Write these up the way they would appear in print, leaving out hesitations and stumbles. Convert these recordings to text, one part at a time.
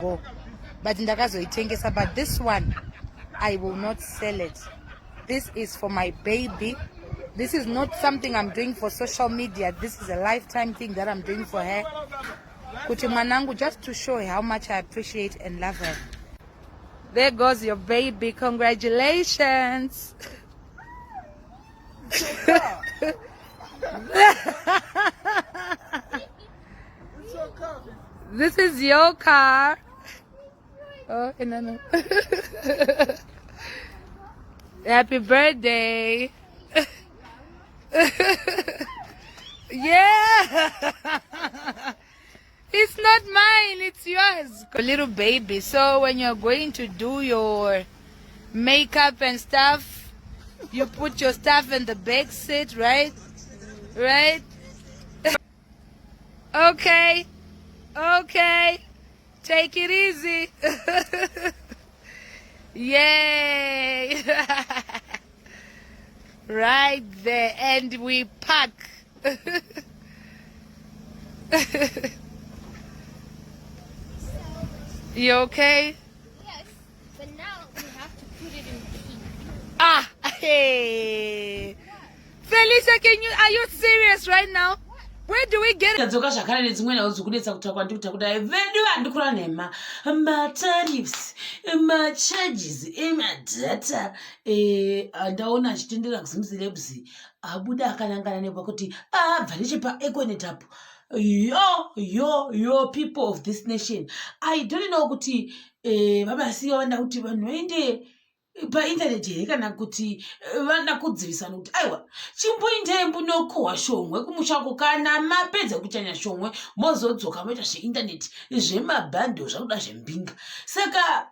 Go but ndakazoitengesa, but this one I will not sell it. This is for my baby. This is not something I'm doing for social media. This is a lifetime thing that I'm doing for her, kuti mwanangu, just to show her how much I appreciate and love her. There goes your baby. Congratulations. This is your car. Oh, no, no. Happy birthday. Yeah. It's not mine, it's yours. A little baby. So when you're going to do your makeup and stuff, you put your stuff in the back seat, right? Right? Okay. Okay. Take it easy. Yay. Right there. And we park. You okay? Yes, but now we have to put it in P. Ah, hey. Felicia, can you, are you serious right now? Where do we get Tadzoka zvakare nedzimwe nhau dzokunetsa kutaura kwandiri kuita kudai. Vedu vandikura nhema, matariffs, macharges emadata, eh, ndaona achitendera kuZimcelebs abuda akanangana nebwa kuti abva nechepaEconet apo. Yo yo yo, people of this nation, I don't know kuti eh, vamasiwa vanoda kuti vanhu vaende paintaneti here kana kuti eh, vanoda kudzivisana kuti aiwa, chimboindai munokohwa shomwe kumushako, kana mapedza kuchanya shomwe mozodzoka moita zveintaneti, zvemabhando zvakuda zvembinga. Saka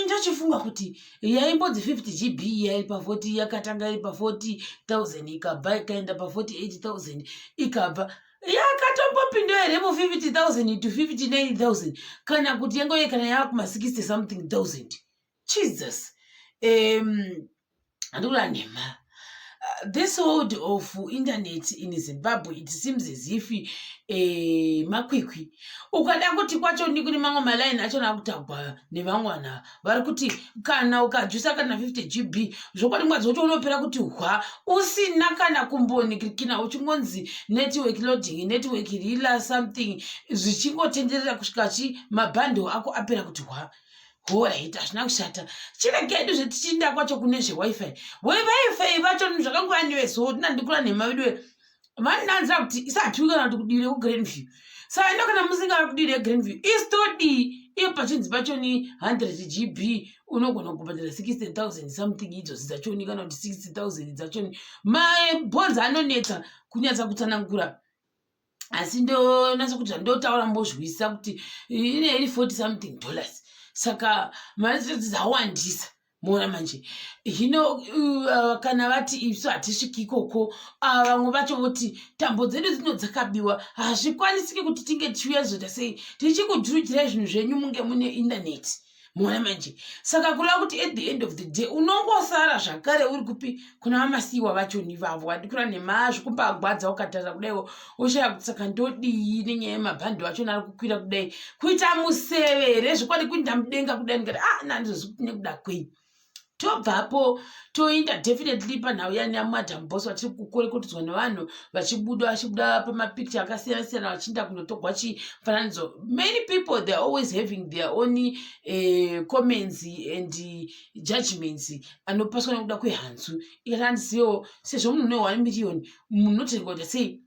ndochifunga kuti yaimbonzi 50 GB yairi pa40, yakatanga iri pa40 000, ikabva ikaenda pa48 000, ikabva yakatombopinda here mu50 000 to 59 000, kana kuti yangoye kana yava kuma60 something thousand? Jesus, handikuda nhema. This world of internet in Zimbabwe, it seems as if makwikwi. Ukada kuti kwacho ni kune mamwe malaini achona akutagwa nevamwe vanhu ava vari kuti kana ukajusa kana 50 GB, zvokwadi mwedzi wacho unopera kuti hwa usina kana kumbonikirikina, uchingonzi network loading, network rila something, zvichingotenderera kusvika chi mabhandle ako apera kuti hwa. Horait, hazvina kushata, chiregedu zvetichiinda kwacho kune zveWiFi. WeWiFi vacho zvakangova neveso tinandikura nhema vedu, vandanzira kuti isatiwi kana kuti kudii rekuGrandview. Saka ino kana musingava kudii reGrandview, isitodii iyo pachinzi pachoni 100 GB unogona kubhadhara 60 000 something idzozi dzachoni, kana kuti 60 000 dzachoni. Mabhonzi anonetsa kunyatsa kutsanangura, asi ndonatsa kuti zvandotaura mbozvisa kuti ine iri 40 something dollars. Saka mari dzodzi dzawandisa, muona manje. Hino kana vati isu hatisviki ikoko, vamwe vacho voti tambo dzedu dzino dzakabiwa, hazvikwanisiki kuti tinge tichiuya zoita sei tichikudhurujirai zvinhu zvenyu munge mune indaneti, muona manje. Saka kureva kuti at the end of the day unongosara zvakare uri kupi? Kuna vamasiyiwa vachoni vavo vadikura nemazvo kumbagwadza. Ukatarira kudaiwo woshaya kuti saka ndodii nenyaya yemabhando achona ari kukwira kudai, kuita museve here zvokwadi, kuinda mudenga kudai. Ndikati, ah, nandizozi kuti nekuda kwei. Tobvapo toinda definitely panhau yani yaMadam Boss, vachiri kukorekotodzwa nevanhu vachibuda vachibuda pamapicture akasiyana siyana vachiinda kunotogwa chifananidzo. Many people, they are always having their own comments and judgments anopaswa nekuda kwehanzu. Ikati handizivewo, sezvo munhu une 1 million, munhu unotenga kuita sei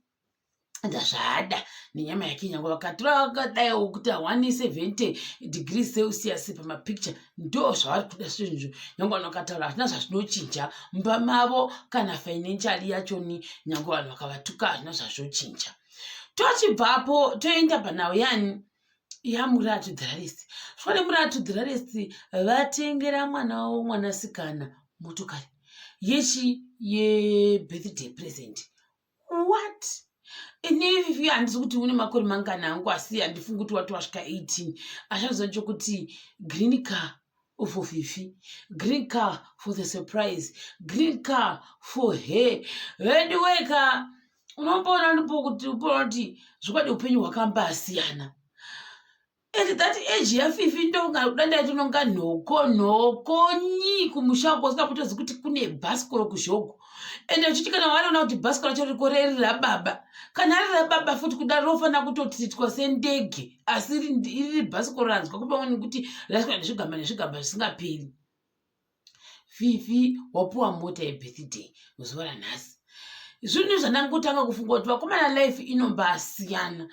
ndazvaada nenyama yake, nyange vakatora vakadaiwo kuti 170 degrees Celsius pamapicture, ndo zvavari kuda zvinhu. Nyange vanhu vakataura, hazvina zvazvinochinja mumba mavo kana financially yachoni. Nyange vanhu vakavatuka, hazvina zvazvochinja. Tochibvapo toenda panhau yani yaMuratu Dhararisi. Zvone Muratu Dhararisi vatengera mwana wavo mwanasikana motokari yechi yebirthday present. What? Ini handisi kuti une makore mangani angu, asi handifungi kuti wati wasvika 18. Achanoziva chokuti green car for Fifi, green car for the surprise, green car for her. Veduweka, unomboona ndipo kuti upoona kuti zvokwadi upenyu hwakambasiyana. At that age yaFifi ndonga ndaitononga nhoko nhoko nyi kumusha uko usikakutozi kuti kune bhasikoro kuzhogo. Ende uchiti kana wanoona kuti bhasikoro racho riko reri rababa, kana riri rababa futi kudaro rofanira kutotitwa sendege, asi riri bhasikoro ranzwa kupa nekuti rasvika nezvigamba nezvigamba zvisingaperi. Fifi wapuwa mota yebirthday muzuva ranhasi. Zvinhu zvandangotanga kufunga kuti vakomana, life inombasiyana.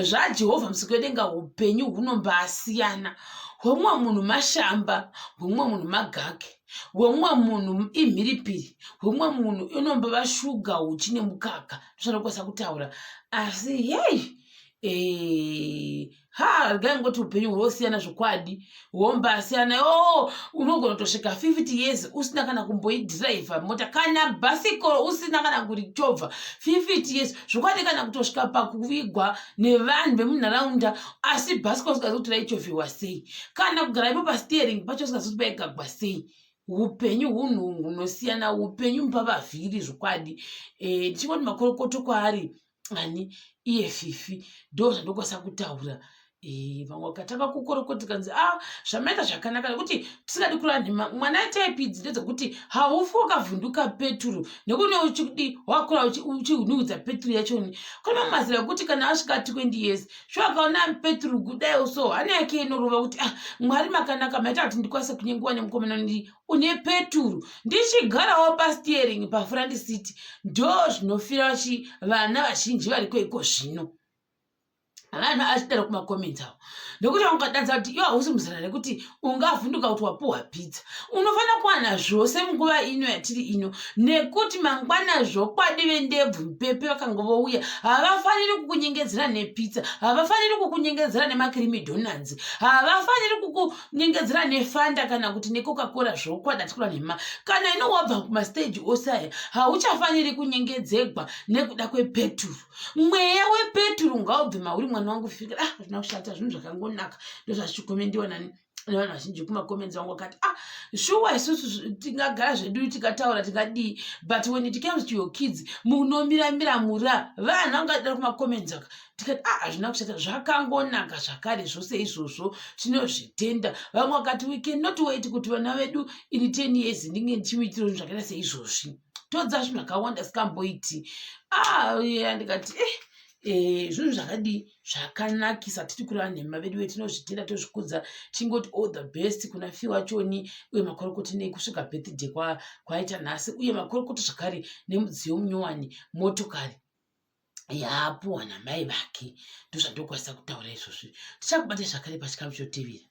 ZvaJehovha musiki wedenga, upenyu hunombasiyana. Hwemumwe munhu mashamba, hwemumwe munhu magake, hwemumwe munhu imhiripiri, hwemumwe munhu inombova shuga, uchi nemukaka. Ndozvandokwanisa kutaura, asi hei, ha, regai ngoti upenyu hunosiyana zvokwadi, hwombasiyana. O, unogona kutosvika 50 years usina kana kumboidhiraivha mota kana bhasikoro, usina kana kurichovha 50 years zvokwadi, kana kutosvika pakuvigwa nevanhu vemunharaunda, asi bhasikoro usikazi kuti raichovhiwa sei, kana kugara ipo pasteering pacho usikazi kuti paigagwa sei. Upenyu hunhu hunosiyana, upenyu mupavavhiri zvokwadi. Ndichingoti makorokoto kwaari ani iye Fifi, ndo zvandokwanisa kutaura. Vamwe vakatanga kukorokoti kanzi, a ah, zvamaita zvakanaka, nekuti tisingadi kureva nhema, mwana type idzi ndedzekuti haufi wakavhunduka peturu, nekuti uchidi wakura uchinhuhwidza peturu yachoni. Kune mamwe mazera ekuti kana asvika 20 years, sho akaona peturu kudai so, hana yake inorova kuti, ah, Mwari makanaka, maita kuti ndikwanise kunyengiwa nemukomana une peturu, ndichigarawo pasteering pafront seat. Ndo zvinofira vana vazhinji variko iko zvino, vanhu achidaro kumacomments avo, nekuti vangadanza kuti iwo hausi muzera rekuti ungavhunduka kuti wapuhwa pizza. Unofanira kuwana zvose munguva ino yatiri ino, nekuti mangwana zvokwadi vendebvu mupepe vakangovouya, havafaniri kukunyengedzera nepizza, havafaniri kukunyengedzera nemakrimi donuts, havafaniri kukunyengedzera neFanta kana kuti neCoca-Cola. Zvokwadi hatikura nhema, kana ino wabva kumastage ose aya, hauchafaniri kunyengedzegwa nekuda kwepeturu. Mweya wepeturu ngaubve mauri, mwana wangu Fikira. Ah, hazvina kushata, zvinhu zvakangonaka, ndozvazvichikomendiwa nani nevanhu vazhinji kumacomments vangu, vakati, ah, shuwa, isusu tingagara zvedu tikataura tingadii, but when it comes to your kids munomiramira mura. Vanhu vangadaro kumacomments aka, tikati, ah, hazvina kushata, zvakangonaka zvakare zvose izvozvo, tinozvitenda. Vamwe vakati, we cannot wait kuti vana vedu in 10 years ndinge ndichimuitira zvinhu zvakaita seizvozvi. Todza zvinhu zvakawanda sikamboiti. Ah, yeah, ndikati, zvinhu zvakadii zvakanakisa, tiri kureva nhema vedu ve. Tinozvitenda, tozvikudza, tingoti all the best kuna Fi wachoni, uye makorokoti nei kusvika birthday kwaita nhasi, uye makorokoto zvakare nemudziyo munyowani, motokari yaapuwa namai vake. Ndozvandokwanisa kutaura izvozvi. Tichakubata zvakare pachikamu chotevera.